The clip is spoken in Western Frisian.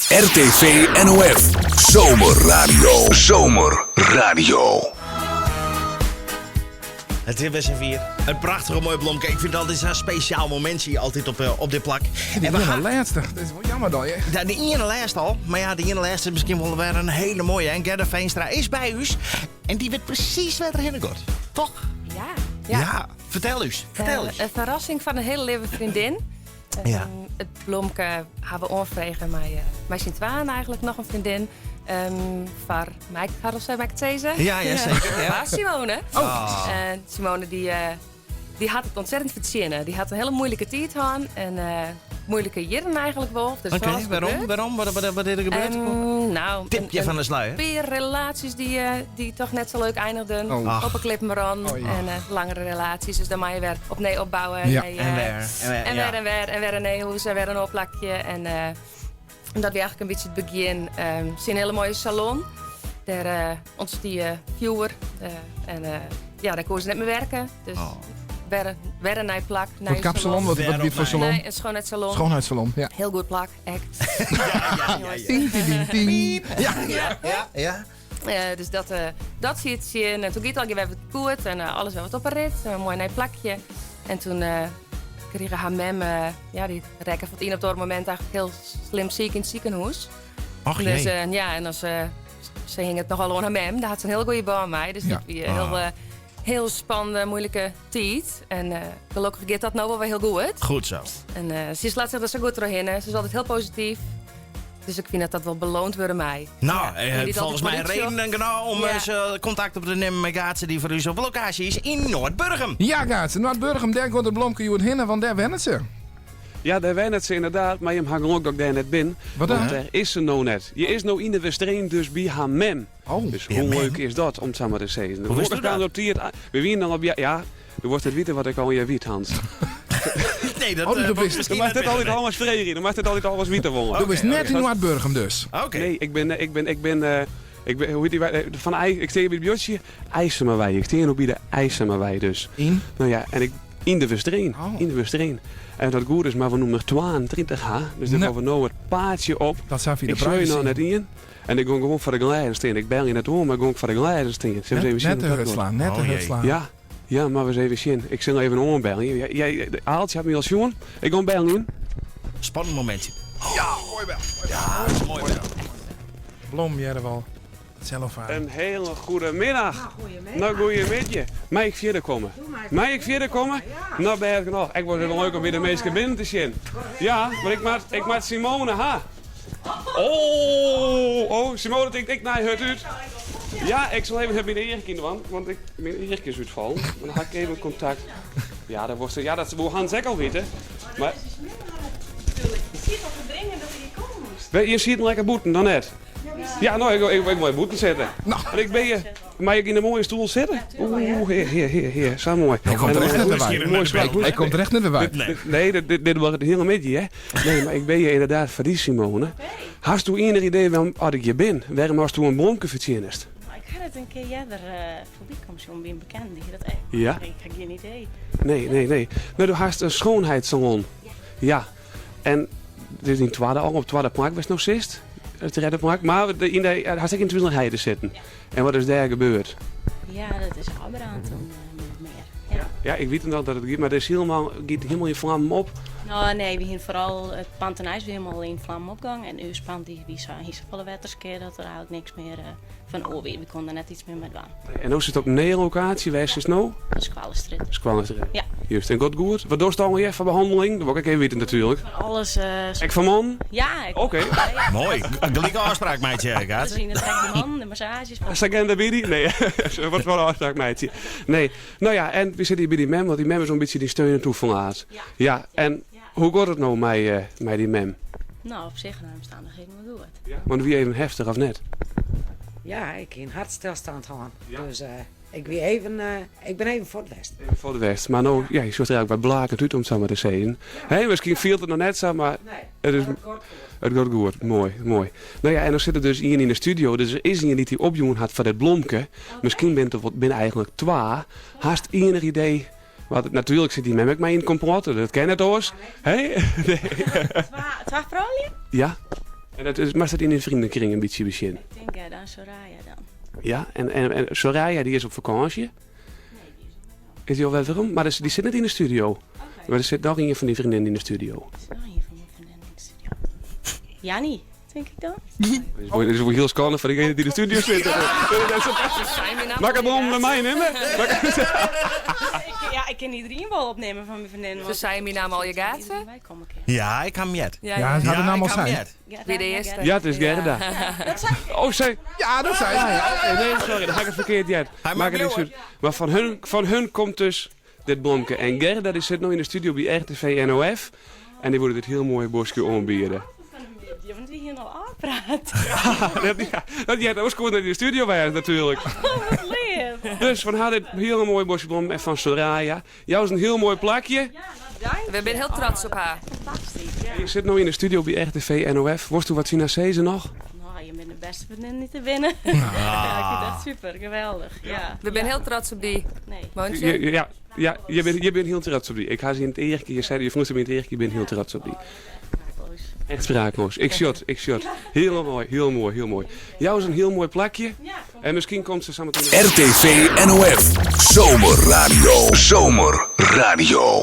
RTV NOF Zomerradio. Zomerradio. Het is best vier. Een prachtige mooie blomke. Ik vind het altijd zo'n speciaal momentje altijd op, eh, op dit plak. En we gaan... laatste. Dat is wel jammer dan. Ja, de ene laatste al. Maar ja, de ene laatste is misschien wel weer een hele mooie. En Gerda Veenstra is bij u. En die weet precies waar er heen gaat. Toch? Ja. Ja. Vertel eens. Vertel Eh, eens. een verrassing van een hele lieve vriendin. Ja. Het blomke hebben we onvregen met, uh, met sint Twaan eigenlijk nog een vriendin. Um, van Mike Harrelsen, mag ik het zeggen? Ja, ja, zeker, ja. Maar Simone. Oh. En Simone die, eh, die had het ontzettend verzinnen. Die had een hele moeilijke tijd gehad en eh, moeilijke jaren eigenlijk wel. Dus Oké, zoals waarom? gebeurd. Waarom? Wat, wat, wat is er gebeurd? Nou, Tipje een- van de sluier. Een paar relaties die, eh, die toch net zo leuk eindigden. Oh. Ach. Op een klip maar aan. Oh, ja. En eh, langere relaties. Dus dan mag je weer opnieuw opbouwen. Ja. Nee, eh, En weer. En weer, En ja. weer en weer. En weer een neehoes en weer een opplakje. En eh, dat was eigenlijk een beetje het begin. Ehm het is een hele mooie salon. Daar eh ontstond die eh, viewer. Eh, en eh, ja, daar kon ze net mee werken. Dus Oh. weer, weer een nieuw plak. Wat nieuw kapsalon? Wat, wat biedt voor salon? Nee, een schoonheidssalon. Schoonheidssalon, ja. Heel goed plak, echt. Ja, ja, ja. Tien, tien, tien, tien. Ja, ja, ja. ja. Eh, dus dat, eh, dat zie je het in. En toen ging het al even het koert en eh, alles wel wat op een rit. Een mooi nieuw plakje. En toen eh kreeg haar mem, eh, ja, die rekken van het een op het andere moment eigenlijk heel slim ziek in het ziekenhuis. Och Dus jee. eh, ja, en als, eh, ze hing het nogal aan haar mem, daar had ze een heel goede baan mee. Dus Ja. dat was een heel, Ah. eh, heel spannende, moeilijke tijd. En eh, gelukkig gaat dat nou wel weer heel goed. Goed zo. En eh, ze is laat zich er zo goed doorheen. hè. Ze is altijd heel positief. Dus ik vind dat dat wel beloond wordt mij. Nou, Ja, eh, jullie dat volgens mij altijd reden en genoeg om Ja. eens eh, contact op te nemen met Gaatse die voor u op locatie is in Noordburgum. Ja, Gaatsen. Noord-Burgum, daar komt het blomke je hinnen, want daar wennen ze. Ja, daar wij net ze inderdaad, maar je hangt ook dat ik daar net ben. Wat dan? Want daar is ze nou net. Je is nou in de Westreen, dus bij haar mem. Oh. Dus Ja, hoe mem. leuk is dat, om het zo maar te zeggen. Hoe wist u dat? Op die het, we wienen dan op, ja, ja, du wordt het weten wat ik al in je wiet, Hans. Nee, dat Oh, dat eh, wist- wordt misschien Dan maakt net het altijd binnen. alles vrede, dan maakt het altijd alles wieten wollen. Du bist net in Noord-Burgum dus. Oké. Nee, ik ben, eh, ik ben, ik ben, eh, ik ben, hoe heet die, wij- eh, van IJ, ik steek bij het bordje, IJssemerwei. Ik steek nog bij de IJssemerwei dus. In? Nou ja, en ik, in de Westreen, Oh. in de Westreen. En dat goed is, maar we noemen 32 H. Dus dan Nou. gaan we nou het paadje op. Dat zou via de Ik zou je privacy. nou net in. En ik ging gewoon voor de glijden staan. Ik bel je net om, maar ik ging voor de glijden staan. Zullen we eens Net, even zien net de hoe hut dat wordt? slaan, net Oh, de hut jee. slaan. Ja, ja, maar we eens even zien. Ik zal even oorbellen. Jij, jij, Aaltje had me al zien. Ik ga bellen. Spannend momentje. Ja, mooi wel. Ja, dat is mooi wel. Blom, jij er wel. Zelf aan. Een hele goede middag. Nou, goedemiddag. Mag ik verder komen? Mag ik verder komen? Nou, ben ik nog. Ik word het wel leuk om weer de meeste binnen te zien. Ja, maar ik maak, ik maak Simone, ha. Oh, oh, Simone denkt ik naar het uit. Ja, ik zal even het mijn eerkind want, want ik, mijn eerkind is uitvallen. Dan ga ik even contact. Ja, dat wordt, ja, dat wil Hans ook al weten. Maar Ik zie het al te dringen dat hij hier komt. Weet je, je ziet een lekker boeten dan net. Ja, nou, ik, ik, ik moet boeten zetten. Nou. En ik ben je, mag ik in de mooie stoel zitten? Oeh, hier, hier, hier, hier, zo mooi. Hij komt En er echt dan- net bij. Mooi spel. Hij komt er echt net bij. Nee. Nee, dit, dit, dit wordt het hele midje, hè? Nee, maar ik ben je inderdaad voor die Simone. Hast u enig idee waarom had ik je ben? Waarom hast u een blomke verdienst? Maar ik had het een keer eerder eh voorbij komen, zo'n bij een bekende. Die had dat echt. Ja? Ik heb geen idee. Nee, nee, nee. Nou, du hast een schoonheidssalon. Ja. En dit is in tweede al op tweede plak was nog zist. Het derde plak. Maar de, in de, hast ik in 20 heide zitten. En wat is daar gebeurd? Ja, dat is afbrand toen, eh, min of meer. Ja. Ja, ik weet het wel dat het gaat, maar het is helemaal, gaat helemaal in vlammen op. Nou, nee, we gingen vooral het pand en ijs weer helemaal in vlam opgang. En uw pand die, die zag hier zoveel waterskeer dat er eigenlijk niks meer eh, van over. We konden net iets meer met doen. En nu zit het op een locatie, waar is het nou? Dat is Kwallenstrit. Squallenstraat. Ja. Juist, en goed goed. Wat doe je dan weer voor behandeling? Dat wil ik even weten natuurlijk. Van alles. eh, Ik van man? Ja, ik Oké. Ja, Mooi. Gelijke afspraak, meidje, We Gaatse. zien het de man, de massages. Is dat geen daarbij? Nee, wat voor een afspraak, meidje. Nee. Nou ja, en we zitten hier bij die mem, want die mem is een beetje die steun en toeverlaat. Ja. Ja, en Ja. hoe gaat het nou met, eh, met die mem? Nou, op zich naar omstandigheden wel goed. Ja. Want wie even heftig of net? Ja, ik in hartstilstand gaan. Dus eh, ik, ben even, eh, ik ben even voor het West. Even voor de West. Maar nou, ja, je zocht er eigenlijk wat blakend uit om het zo maar te zeggen. Hé, misschien viel het nog net zo, maar Nee, het is... Het gaat goed, mooi, mooi. Nou ja, en dan zit er dus iemand in de studio. Dus er is iemand die die opjongen had van het blomke. Misschien bent er wat- ben eigenlijk twa. Haast enig idee. Want natuurlijk zit die met mij in het complot, dat ken het oors. Hé? Nee. Twa, twa vrouwen? Ja? En dat is, moatst dat yn dyn freonenkring in bytsje besjen? Ik tink Gerda en Soraya dan. Ja, en, en, en Soraya die is op fakânsje. Nee, die is al werom. Is die al werom? Mar die sit net yn de studio. Oké. Mar der sit noch ien fan dyn freondinnen yn de studio. Is der noch ien fan myn freondinnen yn de studio? Jannie, tink ik dan. Dit is wol hiel skande foar degene dy't yn de studio sit. Makke blommen nei my nimme? Ja, ik kin iedereen wol opnimme fan myn freondinnen. Se sei myn namme al je gaatse. Ja, ik ha 'm heard. Ja, Ja, ze hadden Ja, naam al ik ha 'm zijn. heard. Wie de earste. Ja, it is Gerda. Oh, zij. Ja, dat sei se. Ja, oké, nee, sorry, dan ha ik it ferkeard heard. Hy Maak moat it bliuwe. Maar fan hun komt dus dit blomke. En Gerda die sit no yn de studio by RTV NOF. En dy wol dit hiel moaie boskje oanbiede. Ja, want wy hiene al ôfpraat. Ja, dat heart oars koe net yn de studio wêze natuerlik. Wat leaf. Dus fan har dit hiele moaie boskje blommen en fan Soraya. Jou se in hiel moai plakje. Ja, nou dank. We binne hiel trots op har. Fantastysk, ja. Je sit no yn de studio by RTV NOF. Wolsto wat tsjin har sizze noch? Nou, je binne de bêste freondin dy't der binne. Ja, ik fyn it echt super, geweldich. Ja. We binne hiel trots op dy. Nee. Moontje. Ja, je binne hiel trots op dy. Ik ha se yn it earke, je sei, je fûn se yn it earke, je binne hiel trots op dy. Sprakeloos. Echt sprakeloos. Ik sjot, ik sjot. Hiel moai, hiel moai, hiel moai. Jou is in hiel moai plakje. En miskien komt se sametien. RTV NOF. Zomerradio. Zomerradio.